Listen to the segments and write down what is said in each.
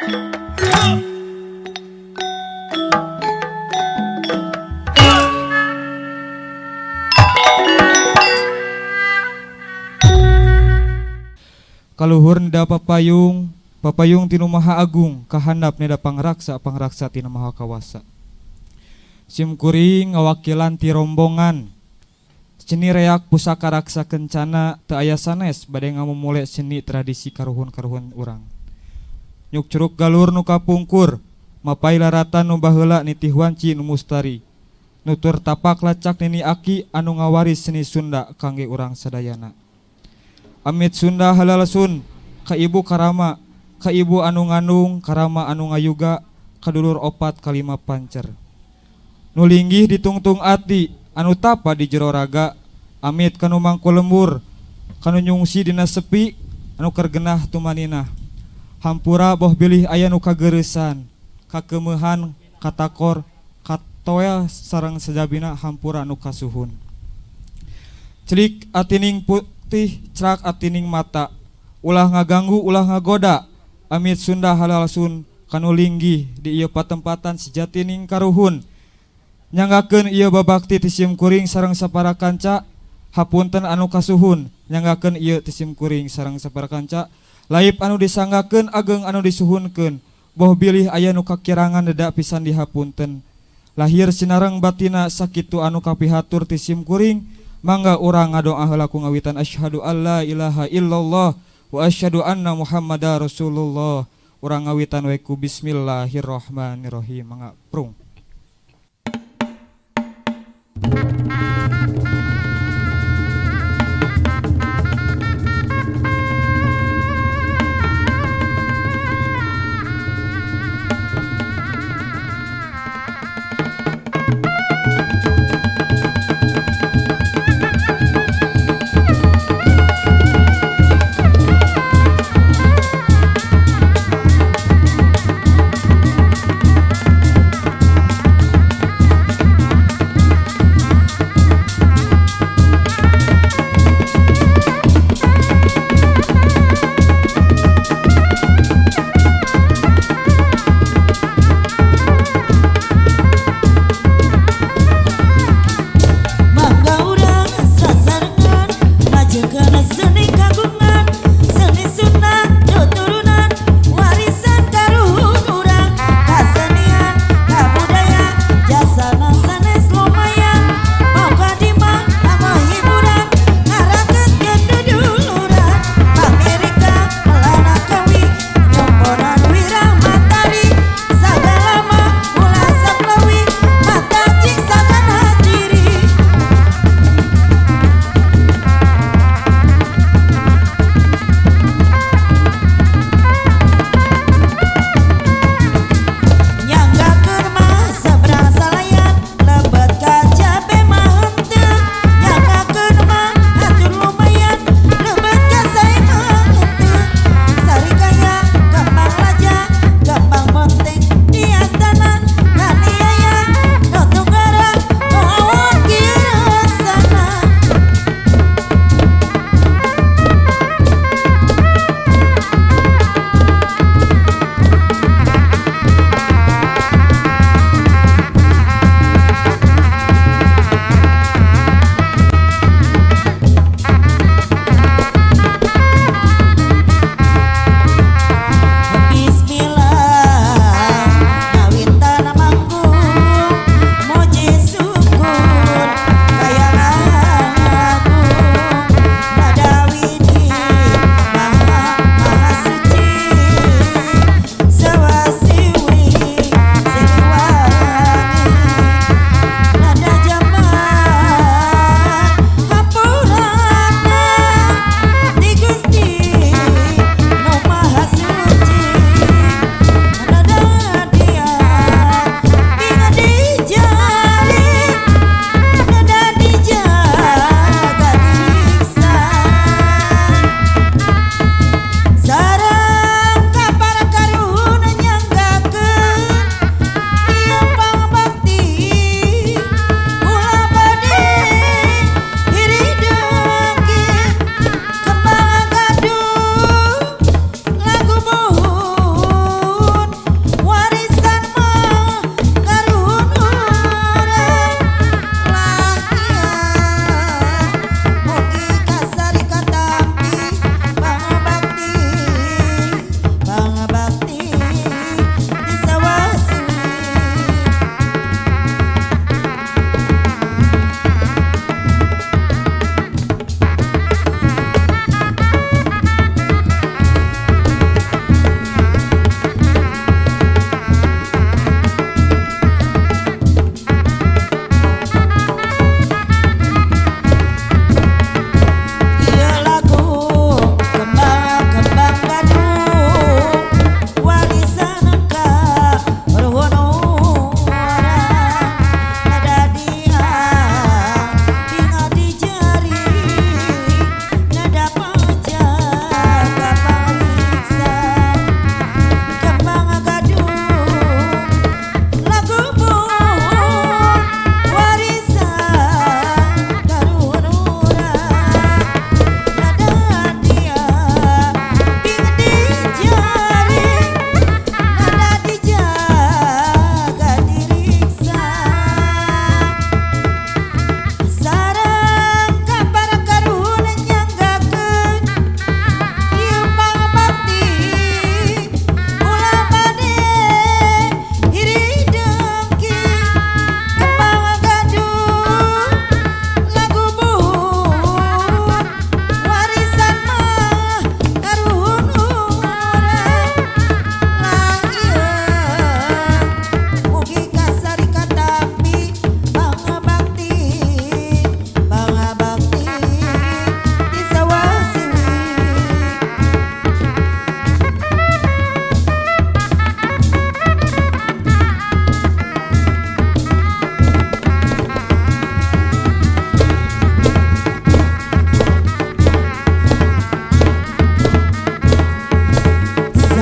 Kaluhur nida papayung, papayung tinu Maha Agung, kahandap nida pangraksa, pangraksa tinu Maha Kawasa. Simkuring ngawakilan ti rombongan seni reak pusaka raksa kencana teu aya sanes bade ngamumule seni tradisi karuhun-karuhun urang. Nyuk curug galur nu kapungkur, mapai laratan nu baheula nitih wanci nu mustari. Nutur tapak lacak nini aki anu ngawaris seni Sunda kangge urang sadayana. Amit Sunda halal sun ka ibu karama, ka ibu anu ngandung, karama anu ngayuga, kadulur opat kalima pancer. Nu linggih ditungtung ati, anu tapa di jero raga, amit kanu mangku lembur, kanu nyungsi dina sepi, anu kergenah tumaninah. Hampura boh bilih aya nu kageureusan, kakeumehan, katakor, katoel sareng sajabina hampura nu kasuhun. Celik atining putih, cerak atining mata, ulah ngaganggu, ulah ngagoda, amit Sunda halal sun, kanu linggih di ieu patempatan sejatining karuhun. Nyanggakeun ieu babakti ti sim kuring sareng sapara kanca, hapunten anu kasuhun, nyanggakeun ieu ti sim kuring sareng sapara kanca, laip anu disanggakeun ageng anu disuhunkeun, boh bilih aya nu kakirangan dedak pisan dihapunten. Lahir sinareng batina sakitu anu kapihatur ti sim kuring, mangga urang ngadoa heula ku ngawitan asyhadu alla ilaha illallah wa asyhadu anna Muhammadar Rasulullah. Urang ngawitan we ku bismillahirrahmanirrahim. Mangga prung.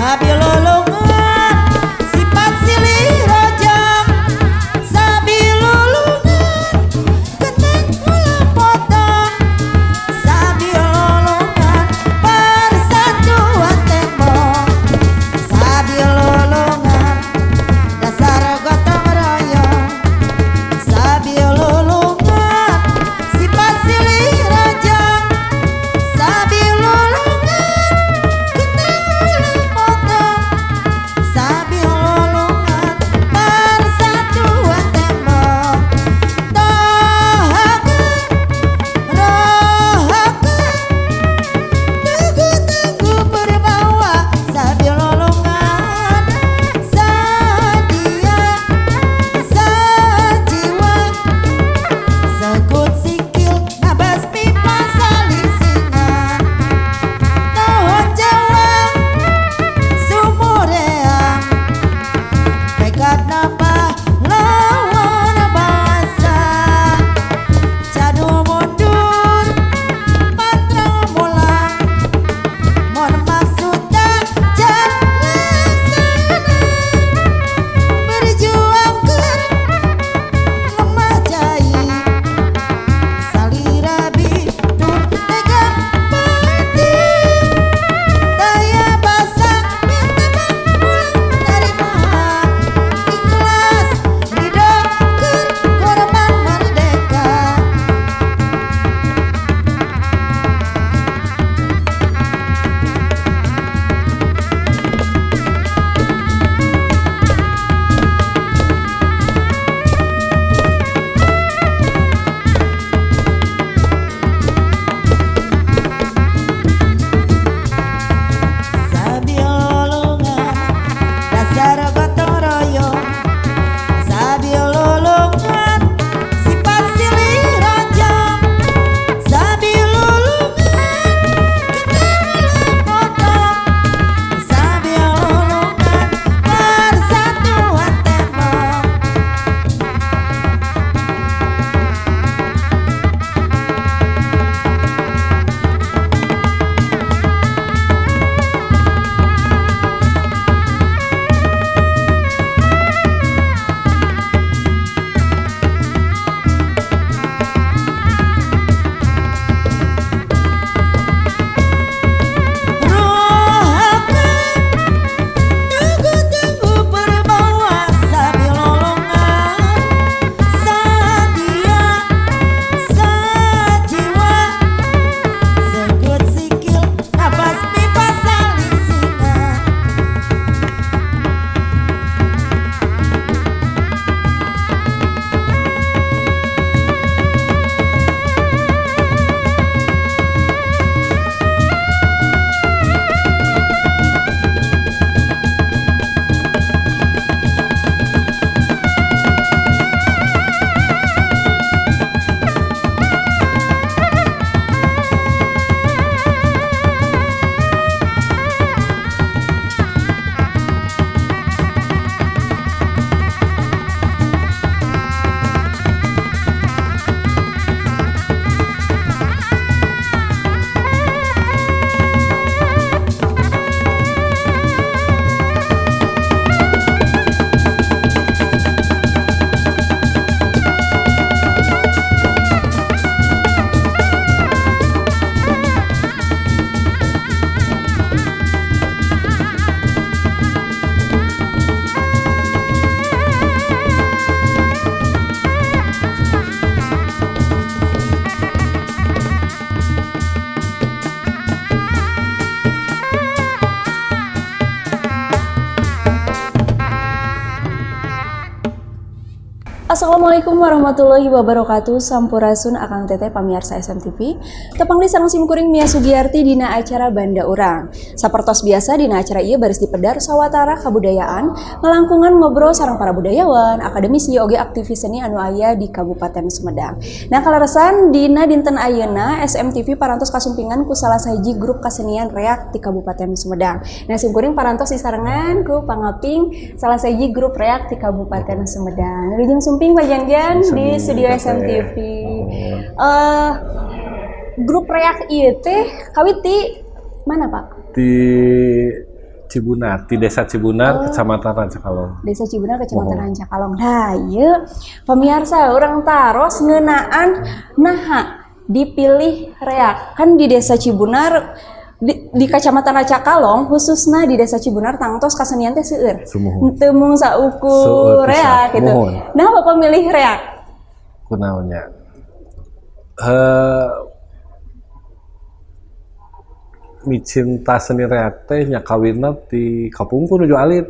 Sabilulungan sifat silih rojong, sabilulungan genteng ulah potong, sabilulungan persatuan tembok, sabilulungan dasar gotong royong, sabilulungan sifat silih rojong, sabilulungan genteng ulah potong, sabilulungan persatuan tembok, tohaka rohaka tunggu-tunggu berbawa, sabilulungan sadia sajiwa, sekut sikil ngabas pipa saling singa, tohon Jawa sumureang tekad napa lawan basa, jadu mundur patra mulang, mun maksudna laksana, berjuang keur lemah cai, salira bidur tega pati, daya basa minta pulang tarima, ikhlas ridho keur korban merdeka. Sabilulungan dasar gotong royong, sabilulungan sifat silih rojong, sabilulungan genteng ulah potong, sabilulungan persatuan tembok. Rohaka tunggu-tunggu berbawa, sabilulungan sadia sajiwa, sekut sikil nabas pipa saling singa. Assalamualaikum warahmatullahi wabarakatuh. Sampurasun Akang Teteh pamiarsa SMTV. Tepang di sareng simkuring Mia Sugiarti dina acara Banda Urang. Sapertos biasa dina acara ieu baris dipedar sawatara kabudayaan, ngalangkungan ngobrol sareng para budayawan, akademisi oge aktivis seni anu aya di Kabupaten Sumedang. Nah, kaleresan dina dinten ayeuna SMTV parantos kasumpingan ku salah sahiji grup kesenian reak di Kabupaten Sumedang. Nah, simkuring parantos disarengan ku pangaping salah sahiji grup reak di Kabupaten Sumedang. Wilujeng sumping Pak Janjan di studio SMTV. Grup reak ieu teh kawit di mana, Pak? Di Cibunar, di Desa Cibunar, Kecamatan Rancakalong. Desa Cibunar, Kecamatan Rancakalong. Nah, ieu pemirsa urang taros ngeunaan naha dipilih reak. Kan di Desa Cibunar di Kecamatan Rancakalong khususna di Desa Cibunar tangtos kasenian teh seueur. Sumuhun. Teu mung saukur Seueur pisan. reak gitu. Muhun. Nah, Bapak milih reak. Kunaon nya? Micinta seni reak teh nya kawinna di kapungkur nuju alit.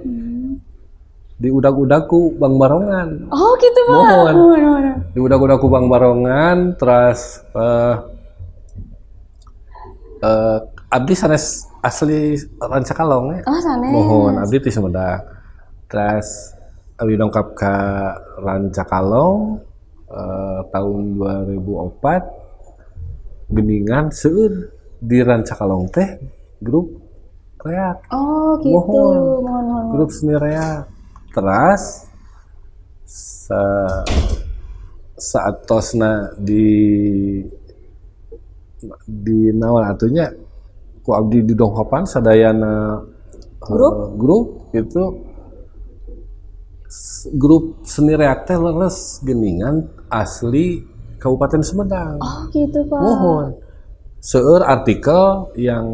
Di udag-udag ku Bang Barongan. Oh, gitu, Pak. Muhun. Muhun, muhun. Di udag-udag ku Bang Barongan terus abdi sanes asli Rancakalong ya. Oh, sanes. Muhun, abdi ti Sumedang. Terus abdi dongkap ka Rancakalong tahun 2004 geningan seueur di Rancakalong teh grup reak. Oh, gitu. Muhun. Muhun, muhun, muhun. Grup seni reak. Terus saat tosna di naon atunya ku abdi di dongkapan sadayana Grup? Grup gitu. Grup seni reak teh leres geningan asli Kabupaten Sumedang. Oh, gitu, Pak. Muhun. Seueur artikel yang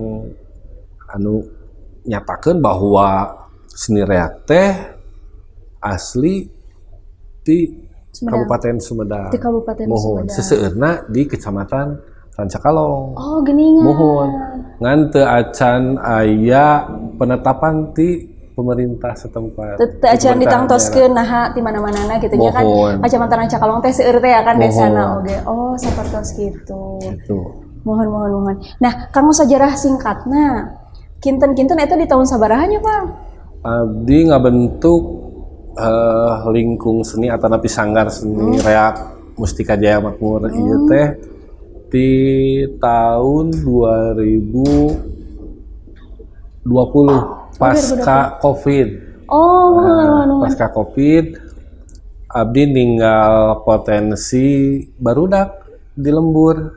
anu nyatakeun bahwa seni reak teh asli di Sumedang. Kabupaten Sumedang. Di Kabupaten Muhun. Sumedang. Seseueurna di Kecamatan Rancakalong. Oh, geningan. Muhun. Ngan teu acan aya penetapan ti pemerintah setempat. Teu acan Pemerintah ditangtoskeun naha ti mana-manana gitu nya kan. Muhun. Kecamatan Rancakalong teh seueur teh ya kan Muhun. desana oge. Oh, sapertos gitu. daerah. Gitu. Muhun, muhun, muhun. Nah, kanggo sajarah singkatna, kinten-kinten eta di tahun sabaraha nya, Pak? Abdi ngabentuk lingkung seni atanapi sanggar seni reak Mustika Jaya Makmur ieu teh di tahun 2020 pasca Covid. Oh, muhun, Nah, muhun, muhun. pasca Covid abdi ninggal potensi barudak di lembur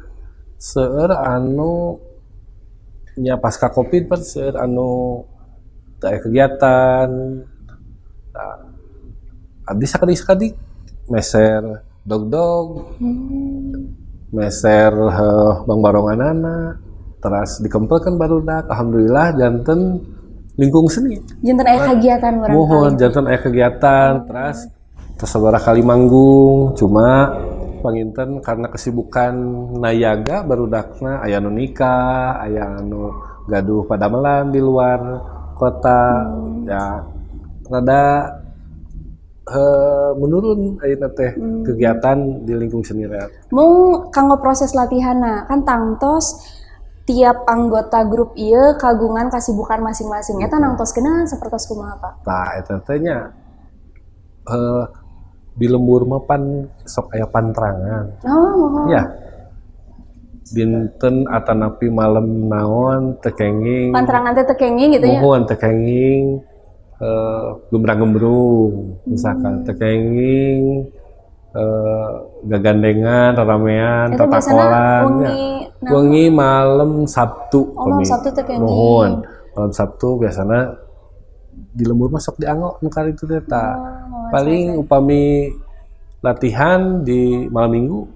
seueur anu nya pasca Covid pan seueur anu teu aya kegiatan. Nah, abdi sakedik-sakedik meser dog-dog, meser bang baronganana, teras dikempelkeun barudak, alhamdulillah janten lingkung seni. Janten aya kegiatan barangkali. Muhun, janten aya kegiatan, terus sabaraha kali manggung, cuma panginten karena kesibukan nayaga barudakna aya nu nikah, aya anu gaduh padamelan di luar kota, ya rada menurun ayeuna teh kegiatan di lingkung seni reak. Mung kanggo proses latihanna kan tangtos tiap anggota grup ieu kagungan kasibukan masing-masing. Eta nangtoskeun sapertos kumaha, Pak? Tah eta teh nya di lembur mah pan sok aya pantrangan. Oh, muhun. Ya. Dinten atanapi malam naon teu kenging. Pantrangan teh teu kenging gitu ya. Muhun teu kenging gembrang-gembrung misalkan teu kenging gagandengan, ramean, Eta biasana tatakolan. wengi naon? Wengi malam Sabtu. Oh, malam kami. Sabtu teu kenging. Muhun. Malam Sabtu biasana di lembur mah sok dianggo nu karitu teh tah. Oh, Paling upami latihan di malam Minggu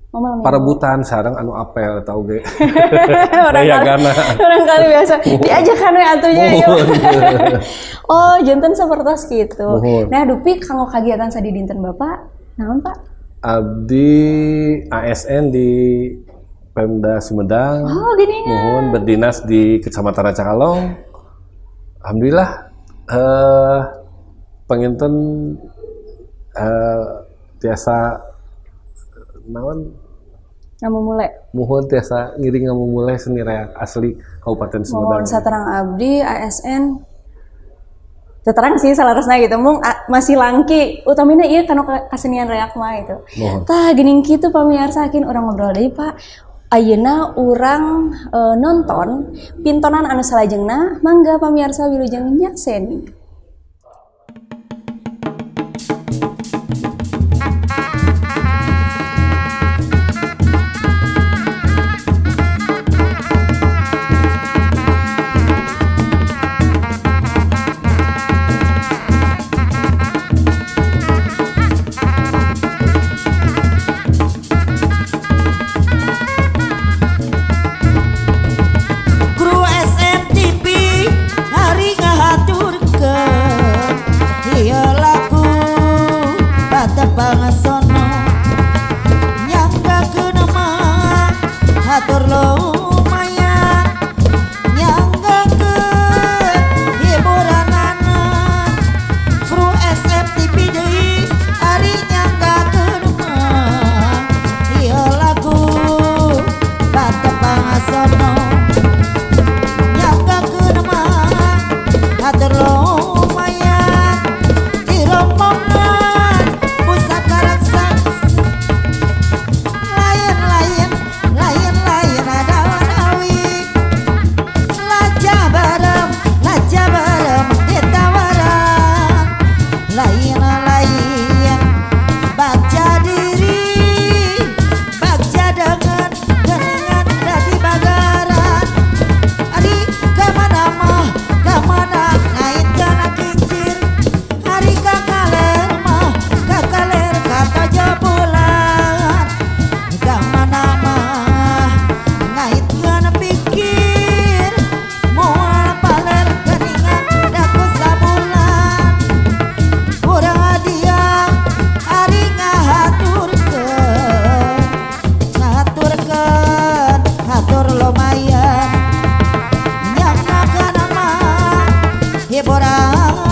Oh, malam Minggu. parebutan sareng anu apel eta oge. Orang kali, Dayagana. orang kali biasa diajakan we atunya ya. Oh, janten sapertos gitu. Muhun. Nah, dupi kanggo kagiatan sadidinten Bapak, naon, Pak? Abdi ASN di Pemda Sumedang. Oh, gini ya. Muhun berdinas di Kecamatan Rancakalong. Alhamdulillah panginten tiasa naon Ngamumule. muhun tiasa ngiring ngamumule seni reak asli Kabupaten Sumedang. Mohon saterang abdi ASN terang sih salarasna gitu mung masih langki utamina ieu kana kasenian reak mah gitu. Muhun. Tah geuning kitu pamiarsa kin urang ngobrol deui Pak. Ayeuna urang nonton pintonan anu salajengna mangga pamiarsa wilujeng nyakseni. Lumayan di rombongan pusaka raksasa. Lain-lain, lain-lain daun awi. Laja barem ditawaran. Lain-lain bagja diri, bagja dengan geningan dadi bagaran. Ari kamana mah, kamana ngaitkeun kincir. Ari ka kaler mah, ka kaler katojo bulan. Kamana mah ngaitkeun pikir, moal paler geningan daku sabulan. Urang dia ari ngahaturkeun, ngahaturkeun hatur lumayan. Nyanggakeun mah hiburan.